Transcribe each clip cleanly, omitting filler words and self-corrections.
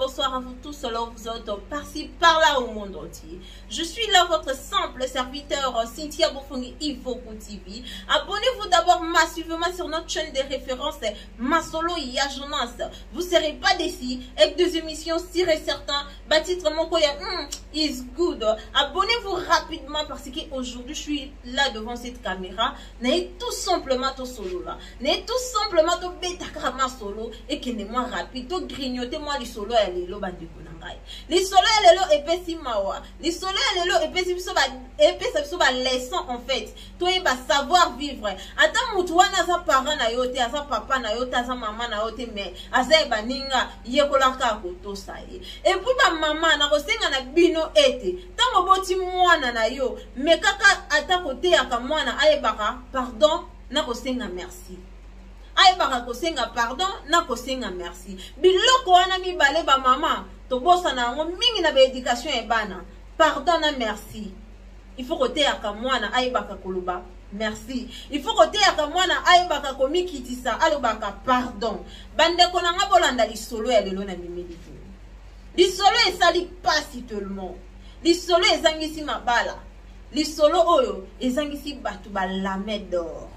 bonsoir à vous tous, alors vous êtes par-ci, par-là au monde entier. Je suis là, votre simple serviteur, Cynthia Bofongi, Ivoku TV. Abonnez-vous d'abord massivement sur notre chaîne de référence, Masolo Ya Jonas. Vous ne serez pas déçus avec des émissions sûres et certaines. Bah, titre moko ya, is good. Abonnez-vous rapidement parce qu'aujourd'hui, je suis là devant cette caméra. N'ayez tout simplement tout solo là. N'ayez tout simplement tout beta solo et que moi rapide, tout grignoter moi les solo ya lelo bandeko na ngai. Lisolo ya lelo epesi mawa. Lisolo ya lelo epesi biso ba epesa biso ba leçon en fait. Toyeba savoir vivre. Ata mutu wana aza parent na yo te, aza papa na yo te, aza mama na yo te, mais aza ya baninga, yekolaka kotosa ye. Et puis ba mama nakosenga na bino ete ntango boti mwana na yo, mais kaka ata koteyaka mwana ayebaka pardon na kosenga merci. Ayebaka kosenga pardon na kosenga merci. Biloko wana mibale ba mama tobosana yango mingi na ba éducation ya bana. Pardon na merci. Il faut koteyaka mwana ayebaka koloba merci. Il faut koteyaka mwana ayebaka komikitisa, alobaka pardon. Bandeko na nga bolanda lisolo ya lelo na mimeli te. Lisolo esali pasi tellement. Lisolo ezangisi mabala. Lisolo oyo ezangisi bato ba lame d'or.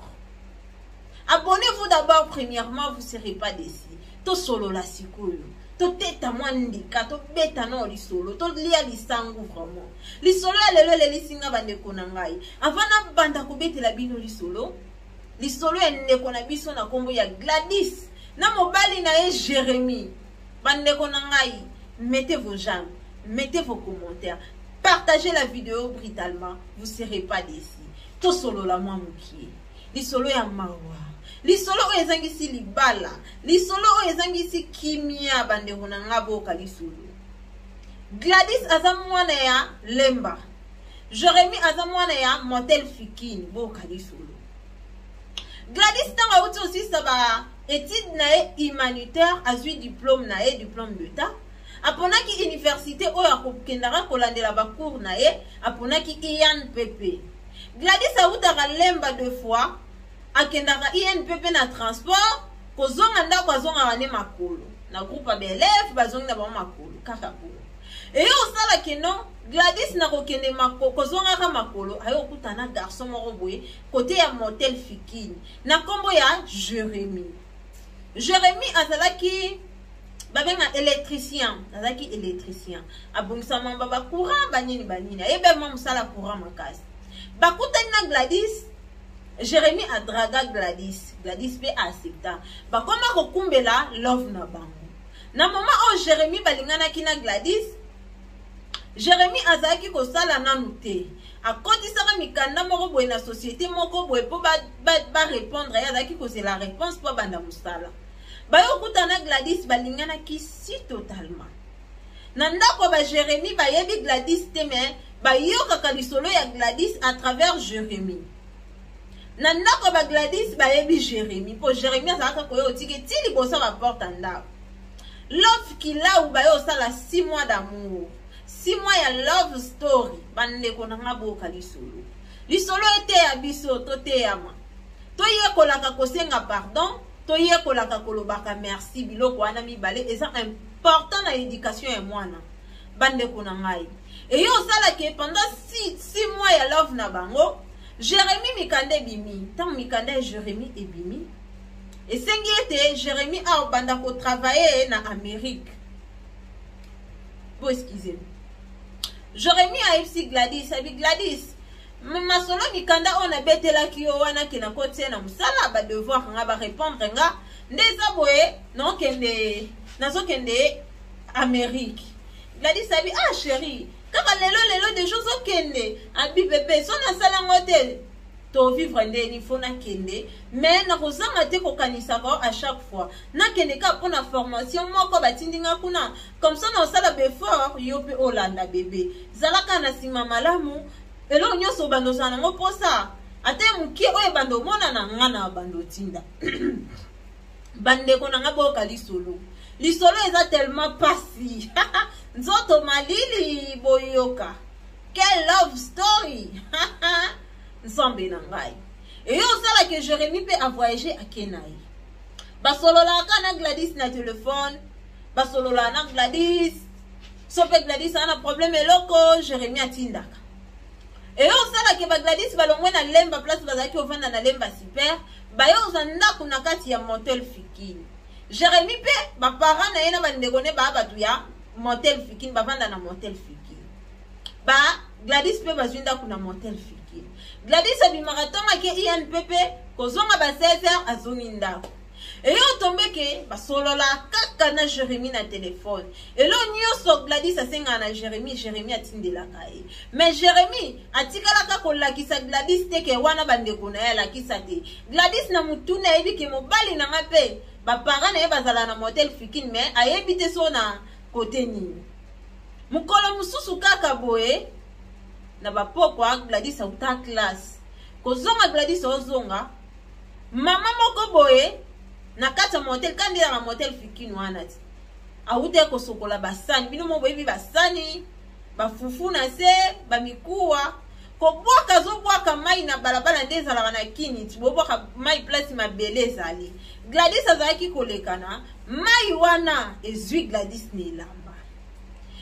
Abonnez-vous d'abord premièrement, vous serez pas déçus. Tosolola sikoyo. Toteta mwa ndika, tobeta na lisolo, tolia lisangu vraiment. Lisolo ya lelo elelisi nga bandeko na ngai. Avant nabanda kobetela bino lisolo, lisolo ya ndeko na biso na kombo ya Gladys na mobali na ye Jérémie. Bandeko na ngai, mettez vos j'aime, mettez vos commentaires, partagez la vidéo brutalement, vous serez pas déçus. Tosolola mwa mokie. Lisolo ya mawa. Lisolo oyo ezangisi libala. Lisolo oyo ezangisi kimia bandeko na nga boka lisolo. Gladys aza mwana ya Lemba. Jérémie aza mwana ya Motel Fikine boka lisolo. Gladys ntango awuti osisa ba étude na ye humanitaire, azwi diplôme na ye, diplôme d'état. Aponaki université oyo akokendaka kolandela ba cours na ye, aponaki INPP. Gladys awutaka Lemba deux fois, akendaka INPP na transport, kozonga ndako azongaka ne makolo. Na groupe ya ba élèves bazongi na bango makolo kaka bongo. Eyo osala keno Gladys na kokende kozongaka makolo, ayo okutana na garçon moko boye côté ya motel Fikine na kombo ya Jérémie. Jérémie azalaki babenga électricien, azalaki électricien, abongisa mamba ba courant banini banini, ayebi mwa mosala courant makasi. Bakutani na Gladys, Jérémie adraga Gladys, Gladys pe accepta. Bakoma kokumbela love na bango. Na moment oyo Jérémie balinganaki na Gladys, Jérémie azalaki kosala nanu te. Akotisaka mikanda moko boye na société moko boye po ba répondre ye, azalaki kozela réponse po abanda mosala. Bayo kutana Gladys balinganaki si totalement. Na ndako ba Jérémie bayebi Gladys te, mais bayokaka lisolo ya Gladys à travers Jérémie. Na ndako ba Gladys bayebi Jérémie po Jérémie azalaka koya otike ti liboso ba porte ya ndako. Love kilau bayo osala 6 mois d'amour, 6 mois ya love story. Bandeko na nga boyoka lisolo. Lisolo eteya biso toteyama. Toyekolaka kosenga pardon, toyekolaka kolobaka merci. Biloko wana mibale eza important na éducation ya mwana. Bandeko na ngai, eyo osalaki pendant 6 mois ya love na bango, Jérémie mikanda ebimi. Ntango mikanda ya Jérémie ebimi, esengi ete Jérémie abanda kotravailler na Amérique. Bo excusez. Jérémie ayebisi Gladys, abi Gladys, masolo mikanda oyo nabetelaki yo wana ke nakotia na mosala, ba devoir nga ba répondre nga nde eza boye, nazokende Amérique. Gladys abi ah chérie, kaka lelo lelo déjà ozokende. Abi bébé, so nasala yango te, to vivre ndeni, faut nakende, mais nakozanga te kokanisaka à chaque fois nakende kaka mpona formation moko batindi nga kuna, comme ça naosala befort yo mpe olanda bébé, zalaka na nsima malamu, eloko nyonso obanda ozala nango mposa ata mokie oyo ebanda omonana nga na banda otinda. Bandeko na nga boyoka lisolo. Lisolo eza tellement pasi. Nzoto malili boyoka. Quelle love story. Nzambe na ngai. Eyo osalaka Jérémie mpe a voyagé ake na ye. Basololaka na Gladys na telefone. Basolola na Gladys. So mpe Gladys ana problème eloko Jérémie atindaka. Eyo osala ke ba Gladys balongwe na Lemba place bazalaki ovanda na Lemba super, baye ozwa ndako na kati ya Motel Fikini. Jérémie mpe ba parents na ye na bandeko ne ba bato ya Motel Fikini bavanda na Motel Fikini. Ba Gladys mpe bazwi ndako na Motel Fikini. Gladys abimaka ntongo ake INPP kozonga ba 16h azongi ndako. Eyo tombe ke basolola kaka na Jérémie na telefone. Elo nyonso Gladys asengaka na Jérémie, Jérémie atindelaka ye. Mais Jérémie atikalaka kolakisa Gladys te ke wana bandeko na ye alakisa te. Gladys na motuna ayebi ke mobali na nga mpe ba parents na ye bazala na motel Fikine mais ayebi te so na kote nini. Mokolo mosusu kaka boye na bapokwa Gladys auta classe. Kozonga Gladys ozonga mama moko boye na kati ya motel kandi ezalaka motel Fikine wana ti awutaki kosokola basani bino moko boyebi basani bafufu na se bamikuwa kobwaka azobwaka mai na balabala nde ezalaka na kini ti bobwaka mai place mabele ezali Gladys azalaki kolekana mai wana ezwi Gladys na elamba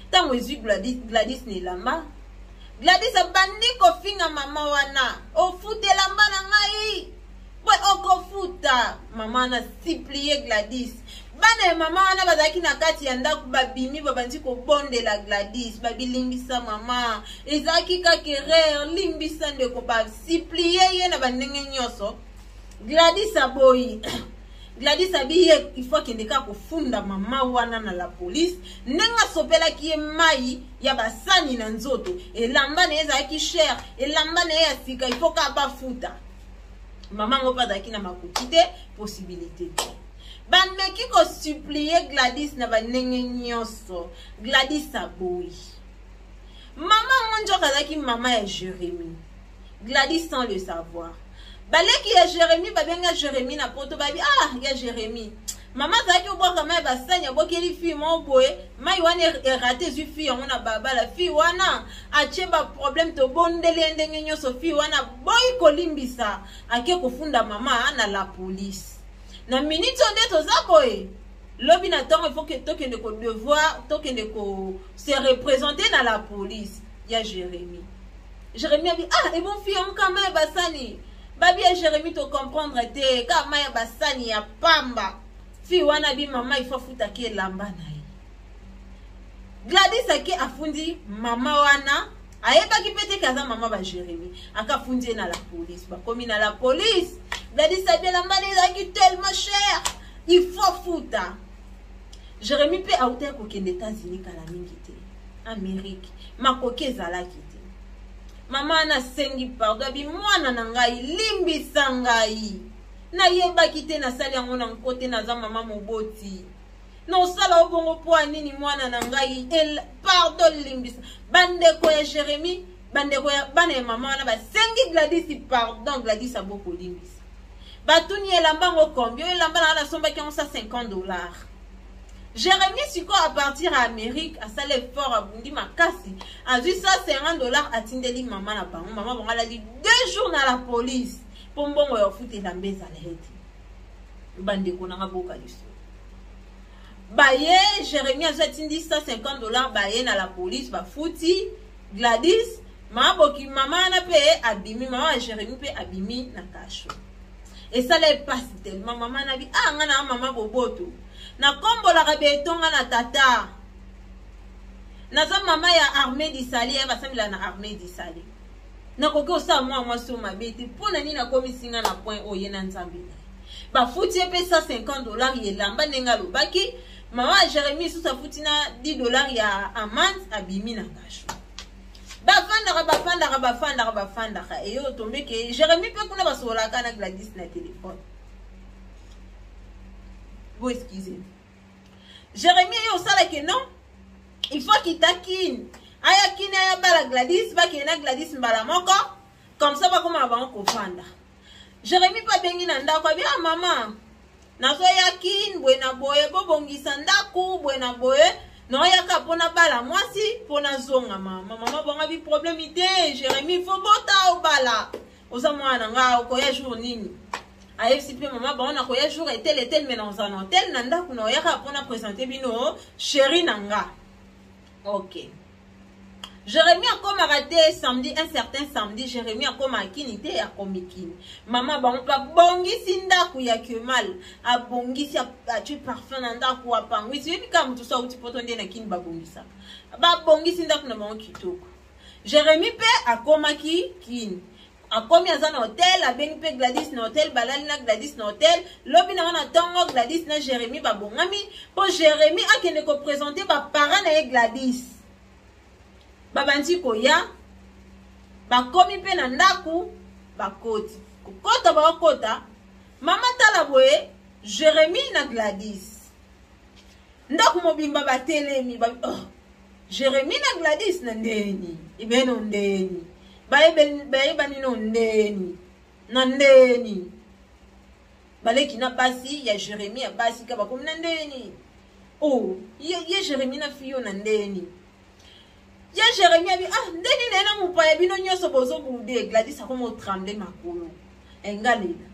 ntango ezwi Gladys na elamba Gladys abandi kofinga mama wana ofuta elamba na ngai boye okofuta mama wana supplie Gladys bana ya mama wana bazalaki na kati ya ndako babimi babandi kobondela Gladys babilimbisa mama ezalaki kaka erreur limbisa ndeko basuplie ye na bandenge nyonso Gladys aboyi Gladys abi ye il faut akende kaka kofunda mama wana na la police ndenge asopelaki ye mai ya basani na nzoto elamba na ye ezalaki cher elamba na ye ya sika il faut kaka bafuta mama yango mpe azalaki na makoki te possibilité te bameki kosupplie Gladys na bandenge nyonso Gladys aboyi mama yango nzoka azalaki mama ya Jérémie Gladys sans le savoir baleki ya Jérémie babenga Jérémie na poto babi ah ya Jérémie mama azalaki obwaka mai basani abwakeli fille moko boye mai wana erate ezwi fille yango na babala fille wana atie baproblème tobondeli ye ndenge nyonso fille wana boyi kolimbisa ake kofunda mama na la police na minute oyo nde toza boye lobi na ntongo il faut que tokende ko devoir tokende ko se représenter na la police ya Jérémie Jérémie abi ah ebon fille yango kaka mai ya basani babi ya Jérémie to comprendre te kaka mai ya basani ya pamba fille wana abi mama il faut afutaki elamba na ye Gladys ake afundi mama wana ayebaki mpe te ke aza mama ba Jérémie akafundi ye na la police bakomi na la police Gladys abi elamba na ezalaki tellement cher il faut afuta Jérémie mpe autaki kokende États-Unis kala mingi te Amérique makoki ezalaki te mama wana asengi pardon abi mwana na ngai limbisa ngai nayebaki te nasali yango na nko te naza mama moboti nosala yo bongo mpo ya nini mwana na ngai pardon limbisa bandeko ya Jérémie bandeko ya bana ya mama wana basengi Gladys pardon Gladys abokolimbisa batuni elamba yango combien elamba na ngai nasombaki yango 150 $. Jérémie sikoyo à partir ya Amérique asala effort abundi makasi azwi 150 $ atindeli mama na bango mama bango alali 2 jours na la police mpo mbongo ya kofuta elamba ezala ye te bandeko nanga boka liso baye Jérémie azwi atindi 150 $ baye na la police bafuti Gladys maboki mama wana mpe abimi mama ya Jérémie mpe abimi na kasho esala epasi tellement mama nabi ah nga na mama boboto nakombolaka betonga na tata naza mama ya armée du salut ye basambela na armée du salut nakoki osala mwa mwasi oyo mabe te mpo na nini akomisi nga na point oyo ye na nzambe na ye bafuti ye mpe 150 $ ya elamba ndenge alobaki mama ya Jérémie lisusu afuti na 10 $ ya amende abimi na kasho bafandaka bafandaka bafandaka bafandaka eyo tombeke Jérémie mpe kuna basololaka na Gladys na telefone bo excuse Jérémie ye osalaki non il faut kita kini aya kini aya bala Gladys bakende na Gladys mbala moko comme ça bakóma na bango kofanda Jérémie mpe abengi na ndako abi ah mama nazoya kini boye na boye bobongisa ndako boye na boye naoyaka mpona bala mwasi mpona zonga mama mama bongo abi problème te Jérémie faut bota obala oza mwana na nga okoya jour nini Ayebisi mpe mama bango, nakoya jour etel etel, me nakozala na hotel na ndako, na oyaka mpona présente bino chéri na nga. Ok, Jérémie akomaka te samedi, un certain samedi Jérémie akomaka kini te, akomi kini. Mama bango mpe abongisi ndako ya Kemal, abongisi, atie parfum na ndako, apangwisi. Oyebi kaka moto so auti poto nde na kini babongisaka, babongisi ndako na bango kitoko. Jérémie mpe akomaki kini, akomi aza na hotel, abengi mpe Gladys na hotel, balali na Gladys na hotel. Lobi nango na ntongo, Gladys na Jérémie babongami mpo Jérémie akende kopresente baparent na ye. Gladys babandi koya, bakomi mpe na ndako, bakoti kokota, bakokota, mama tala boye, Jérémie na Gladys, ndako mobimba batelemi ba, oh, Jérémie na Gladys na ndeni ibeno ndeni bayebani no ndeni na ndeni, baleki na basi ya Jérémie ya basi ka bakomi na ndeni. Oh, ye, ye Jérémie na fiyo na ndeni ye Jérémie abi ah ndeni na ye na mopaya, bino nyonso bozobude. Gladys akoma otremble makolo engalela.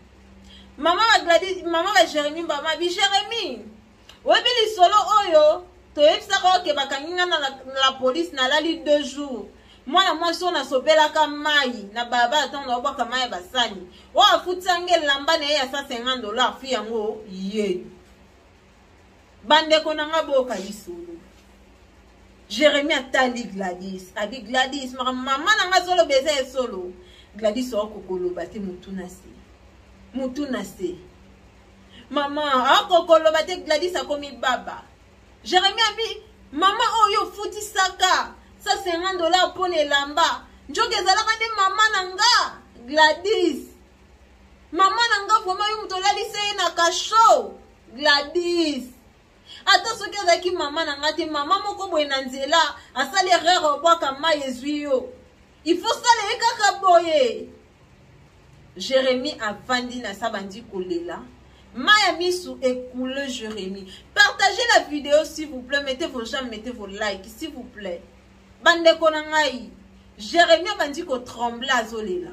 Mama ba Gladys, mama ba Jérémie, mama abi Jérémie, oyebi lisolo oyo toyebisaka oke bakangi nga na la police, nalali 2 jours. Mwana mwasi oyo nasopelaka mai na balabala ntango naobwaka mai ya basani, oyo afutisa elamba na ye ya 150 $, fi yango ye. Bandeko na nga, boyoka lisolo. Jérémie atali Gladys, abi Gladys, mama na nga azoloba eza esolo. Gladys akokoloba te, motu na se, motu na se, mama akokoloba te. Gladys akomi baba. Jérémie abi mama oyo ofutisaka 150 $ mpona elamba, njoka ezalaka nde mama na nga. Gladys, mama na nga vraiment, yo moto olalisa ye na kasho. Gladys, ata soki azalaki mama na nga te, mama moko boye na nzela asali erreur, obwaka mai ezwi yo, il faut sala ye kaka boye. Jérémie avandi na sa, bandi kolela, mai ya misu ekule. Jérémie, partagez la vidéo s'il vous plaît, mettez vos j'aime, mettez vos likes s'il vous plaît. Bandeko na ngai, Jérémie abandi kotremble, azolela,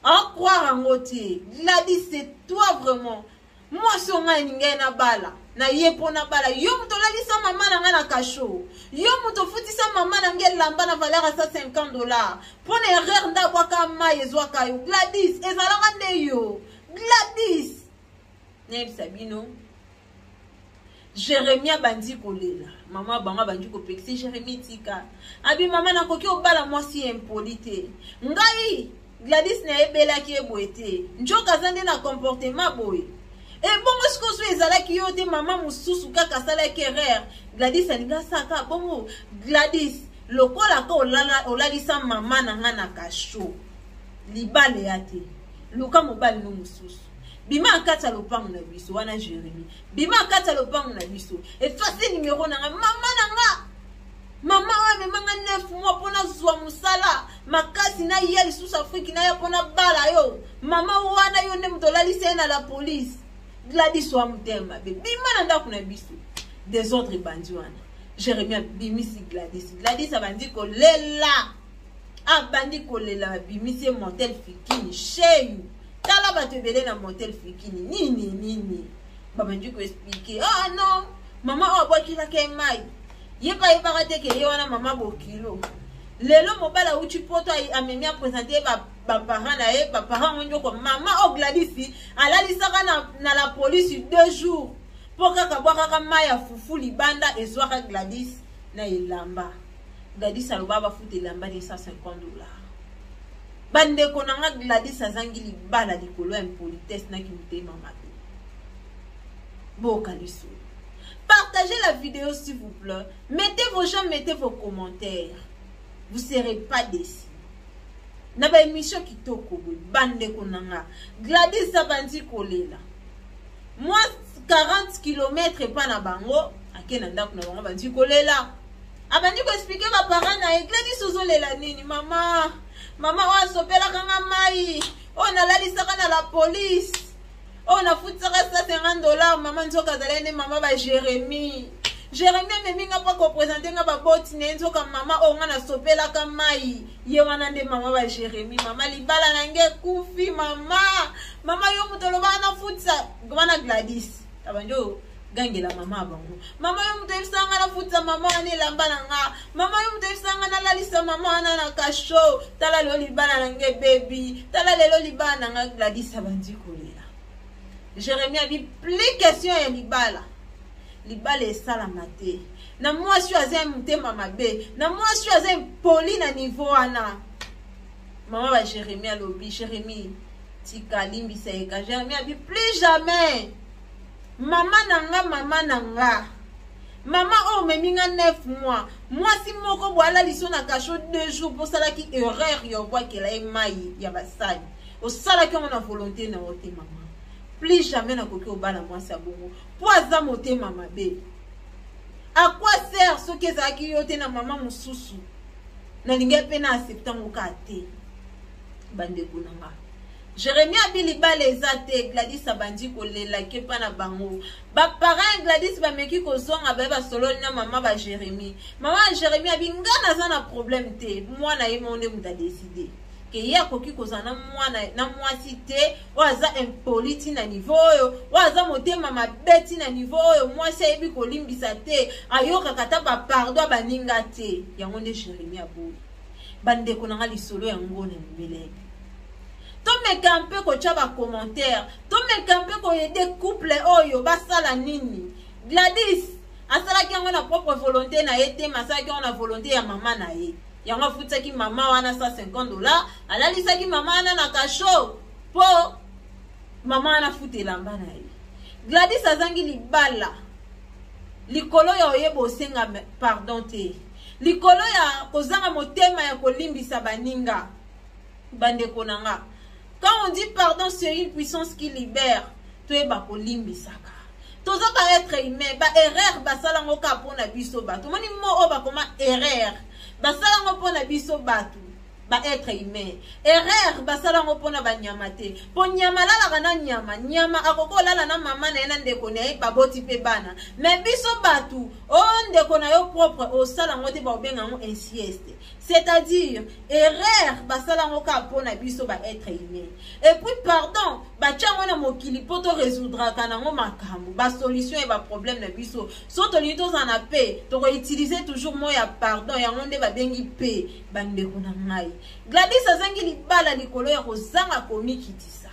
acroire yango te. Gladys, c'est toi vraiment mwasi o ngai ngai nabala na ye mpo nabala yo moto olalisa mama na ngai na kasho, yo moto ofutisa mama na ngai elamba na valeur ya 150 $ mpo na erreur nde abwaka mai ezwaka yo. Gladys, ezalaka nde yo. Gladys, nayebisa bino, Jérémie abandi kolela. Mama bango abandi kopekisa Jérémie, tika. Abi mama, nakoki obala mwasi impoli te. Ngai Gladys nayebelaki ye boye te, njoka aza nde na comportement boye. Ebongo sikoyo so ezalaki yo te, mama mosusu kaka asalaki erreur, Gladys alingi asalaka bongo. Gladys, lokola ka olalisa mama na nga na kasho, libala ya te, luka mobali no mosusu, bima na kati ya lopango na biso wana. Jérémie, bima na kati ya lopango na biso, efface numéro na nga. Mama na nga, mama oyo amemanga 9 mois mpo nazwa mosala makasi, naya lisusu Afrike, naya mpo nabala yo. Mama wana, yo nde moto olalisa ye na la police. Gladys wa motema mabe, bima na ndako na biso. Désordre ebandi wana. Jérémie abimisi Gladys. Gladys abandi kolela, abandi kolela, babimisi ye motel Fikini. Sheyu, tala bato ebele na motel Fikini, nini nini, babandi koexpliquer: ah non, mama oyo abwakilaka ye mai, ye mpe ayebaka te ke ye wana mama bokilo. Lelo mobali awuti poto, amemi, apresente ye baparent na ye. Baparent ngo nyoko mama oyo Gladys alalisaka na la police 2 jours mpo kaka bwakaka mai ya fufu libanda ezwaka Gladys na elamba. Gladys aloba bafuta elamba ne 150 $. Bandeko na nga, Gladys azangi libala likolo ya impolitesse naki motema mabe. Boyoka lisolo. Partagez la vidéo s'il vous plaît, mettez vos j'aime, mettez vos commentaires, vous serez pas déçus na baémission kitoko boye. Bandeko na nga, Gladys abandi kolela mwa 40 km epa na bango, ake na ndako na bango, abandi kolela, abandi koexpliquer baparent na ye. Gladys, ozolela nini mama? Mama oyo asopelaka nga mai, oyo nalalisaka na la police, oyo nafutisaka 150 $, mama nzoka azalaki nde mama ba Jérémie. Jeremie amemi nga mpo akopresente nga baboti na ye, nzoka mama oyo nga nasopelaka mai ye wana nde mama ba Jeremie. Mama libala na nge ekufi mama, mama yo moto olobaka nafutisa wana Gladys abandi oyo gangela mama ya bango. Mama yo moto oyebisa nga nafutisa mama wana elamba na nga, mama yo moto oyebisa nga nalalisa mama wana na kasho, tala lelo libala na nge ebebi, tala lelo libala na nga. Gladys abandi kolela. Jeremie abi plus question ya libala, libala esalama te na mwasi oyo aza motema mabe, na mwasi oyo aza impoli na niveau wana. Mama ba Jeremie alobi, Jeremie tika, limbisa eka. Jeremie abi plus jamais mama na nga, mama na nga, mama oyo omemi nga 9 mois, mwasi moko boye alaliso na kasho 2 jours mpo osalaki erreur ya obwakela ye mai ya basani, osalaki yango na volonté na yo te. Mama, plus jamais nakoki obala mwasi ya bongo mpo aza motema mabe. À quoi sert? Soki ezalaki yo te na mama mosusu, nalingi mpe na accepte yango kaka te. Bandeko na nga, Jérémie abi libala eza te. Gladys abandi kolela kepa na bango. Baparent ya Gladys bameki kozonga, baye basololi na mama ba Jérémie. Mama ya Jérémie abi nga naza na problème te, mwana ye moko nde moto adécider ke ye akoki kozala na mwana na mwasi te oyo aza impoli ti na niveau oyo, oyo aza motema mabe ti na niveau oyo, mwasi ayebi kolimbisa te, ayokaka ata bapardon ya baninga te. Yango nde Jérémie aboyi. Bandeko na nga, lisolo yango na mimeleke, tomeka mpe kotya bacommentaire, tomeka mpe koaider couple oyo basala nini. Gladys asalaki yango na propre volonté na ye te, ma asalaki yango na volonté ya mama na ye. Yango afutisaki mama wana 150 $, alalisaki mama wana na kasho mpo mama wana afuta elamba na ye. Gladys azangi libala likolo ya oyeba osenga pardon te, likolo ya kozanga motema ya kolimbisa baninga. Bandeko na nga, quand on dit pardon, c'est une puissance qui libère. Toyeba kolimbisaka, toza ba être humain. Ba erreur basala yango kaka mpona biso bato. Omoni mo oyo bakoma erreur, basala yango mpona biso bato, ba être humain. Erreur basala yango mpona banyama te, mpo nyama alalaka na nyama, nyama akoki olala na mama na ye na ndeko na ye, baboti mpe bana. Mais biso bato, o ndeko na yo propre osala yango te, baobenga yango inceste. C'est-à-dire erreur basala yango kaka mpona biso ba être humain. Et puis pardon batia yango na mokili mpo torésoudre nango makambo, basolution ya baproblème na biso. So tolingi tozala na paix, tokoutiliser toujours mot ya pardon. Yango nde babengi paix. Bandeko na ngai, Gladys azangi libala likolo ya kozanga komikitisa.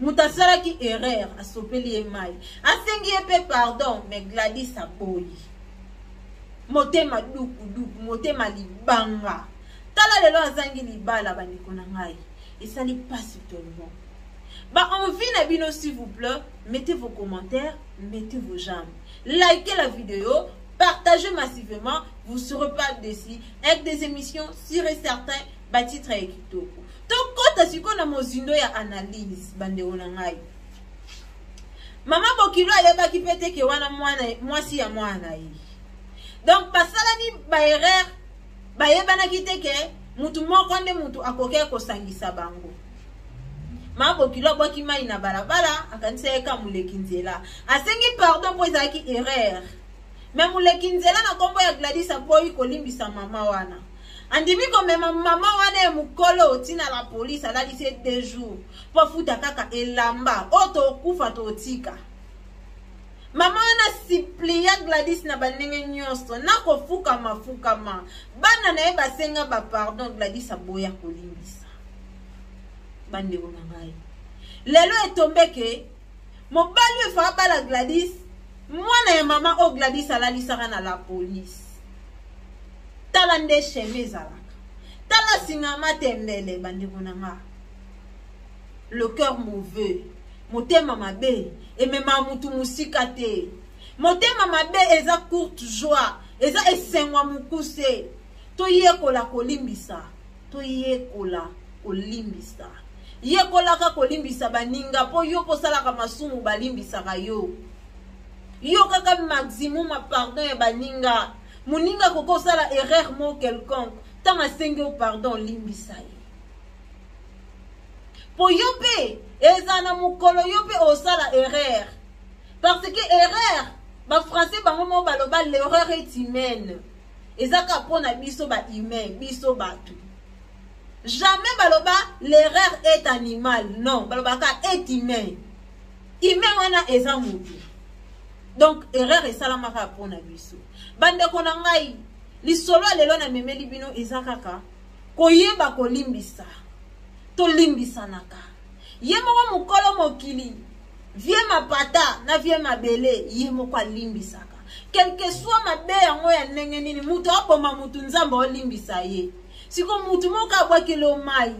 Moto asalaki erreur, asopeli ye mai, asengi ye mpe pardon, mais Gladys aboyi. Motema dukuduku, motema libanga. Tala lelo azangi libala. Bandeko na ngai, esali mpasi tellement. Baenvie na bino, s'il vous plaît, mettez vos commentaires, mettez vos j'aime, likez la vidéo, partagez massivement, vous serez pas déçus avec des émissions sûres et certain, batitre ya kitoko. Tokɔta sikoyo na mozindo ya analyse. Bandeko na ngai, mama bokilo ayebaki mpe te ke wana mwasi ya mwana na ye. Donc basalani baerreur, bayebanaki te ke mutu moko nde mutu akoki kosangisa bango. Mama bokilo abwaki mai na balabala, akanisi ye ka moleki nzela. Asengi pardon mpo ezalaki erreur, mais moleki nzela na nkombo ya Gladys aboyi kolimbisa mama wana. Andimi komema mama wana ya mokolo ntina la police, alalisi ye 2 jours mpo afuta kaka elamba oyo. Tokufa totika mama wana supplia Gladys na bandenge nyonso na kofukama fukama. Bana na ye basenga bapardon, Gladys aboya kolimbisa. Bandeko na ngai, lelo etombeke mobali oyo efa abala Gladys, mwana ya mama oyo Gladys alalisaka na la police. Tala nde sheme ezalaka, tala singa matembele. Bandeko na nga, le cœur mauvais, motema mabe ememaka mutu mosika te. Motema mabe eza courte joie, eza esengwa mokuse. Toyekola kolimbisa, toyekola kolimbisa. Yekolaka kolimbisa baninga mpo yo mpo osalaka masumu, balimbisaka yo. Yo kaka maximum ya pardon ya baninga. Moninga akoki osala erreur mo quelconque, ntango asengi yo pardon, olimbisa ye, mpo yo mpe eza na mokolo yo mpe osala erreur, parce que erreur Bafrançais bango moko baloba l'erreur est humaine. Eza kaka mpo na biso ba humain, biso bato. Jamais baloba l'erreur est animal. Non, balobaka est humain. Humain wana eza motu. Donc erreur esalamaka mpo na biso. Bandeko na ngai, lisolo ya lelo namemeli bino eza kaka koyeba kolimbisa. Tolimbisanaka. Ye moko mokolo mokili, vie mapata na vie mabele, ye moko alimbisaka. Quelque soit mabe yango ya ndenge nini, moto aboma motu Nzambe olimbisa ye. Siko motu moko abwakeli yo mai,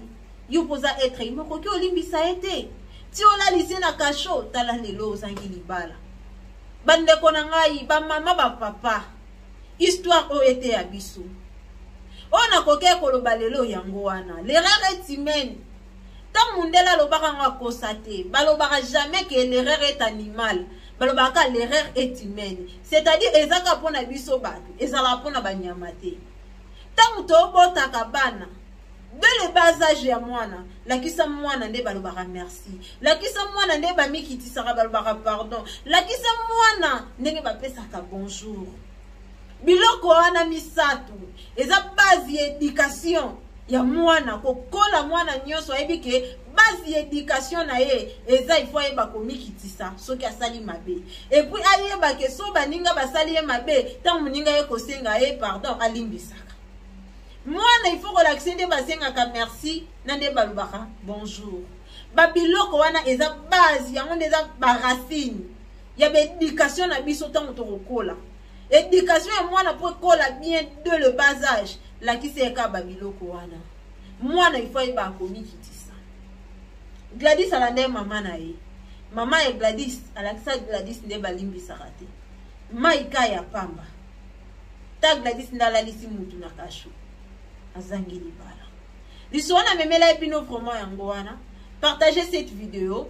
yo mpoza être humain okoki olimbisa ye te. Ti olalisi na kasho, tala lelo ozangi libala. Bandeko na ngai, bamama, bapapa, histoire oyo eteya biso. Oyo nakoki koloba lelo yango wana. L'erreur est humaine. Ntango mundele alobaka yango akosa te. Balobaka jamais que l'erreur est animale. Balobaka l'erreur est humaine. C'est-à-dire ezaka mpona biso bato, ezalaka mpona banyama te. Ntango tobotaka bana, dès le bas âge ya mwana, lakisa mwana nde balobaka merci, lakisa mwana nde bamikitisaka balobaka pardon, lakisa mwana ndenge bapesaka bonjour. Biloko wana misato eza base ya éducation ya mwana. Kokola mwana nyonso ayebi ke base ya éducation na ye eza il faut ayeba komikitisa soki asali mabe, et puis ayeba ke so baninga basali ye mabe, ntango moninga ye kosenga ye pardon, alimbisaka. Mwana il faut kolakisa nde basengaka merci na nde balobaka bonjour. Babiloko wana eza base yango nde eza baracine ya baéducation na biso ntango tokokola. Éducation ya mwana po ekola bien dès le bas âge, lakisa ye kaka babiloko wana. Mwana il faut ayeba akomikitisa. Gladys alanda ye mama na ye. Mama ya Gladys alakisa Gladys nde balimbisaka te. Mai ka ya pamba. Ta Gladys nde alalisi mutu na kasho. Azangi libala. Lisolo na memela ye bino vraiment yango wana. Partagez cette vidéo.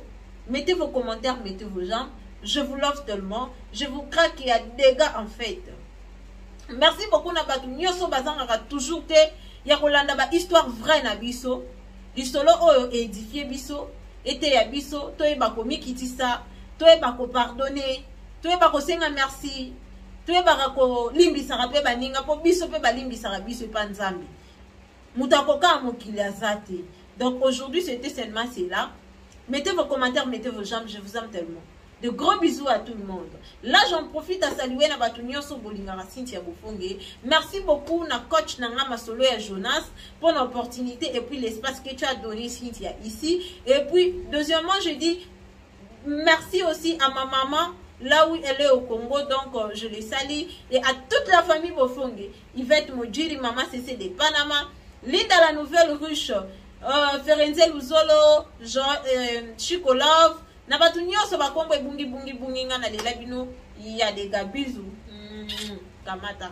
Mettez vos commentaires, mettez vos j'aime. Je vous love tellement. Je vous craque, il y a dégâts en fait. Merci beaucoup na bato nyonso bazangaka toujours te ya kolanda ba histoire vraie na biso. Lisolo oyo édifie biso, eteya biso, toyeba komikitisa, toyeba kopardonner, toyeba kosenga merci, toyebaka kolimbisaka mpe baninga mpo biso mpe balimbisaka biso epa Nzambe. Moto akoka mokili aza te. Donc aujourd'hui c'était seulement cela. Mettez vos commentaires, mettez vos j'aime, je vous aime tellement. De gros bisous à tout le monde. Là, j'en profite à saluer na batu nyonso bolingaka Cynthia Bofonge. Merci beaucoup na coach nanga Masolo ya Jonas pour l'opportunité et puis l'espace que tu as donné Cynthia ici. Et puis, deuxièmement, je dis merci aussi à ma maman là où elle est au Congo, donc je le salue. Et à toute la famille Bofonge, Yvette Mojiri, maman CC de Panama, Linda la nouvelle ruche, Ferenze Luzolo, Jean, Chico Love, na batu nyonso bakombo ebungi bungi bungi nga na lela bino ya dega bisous. Kamata.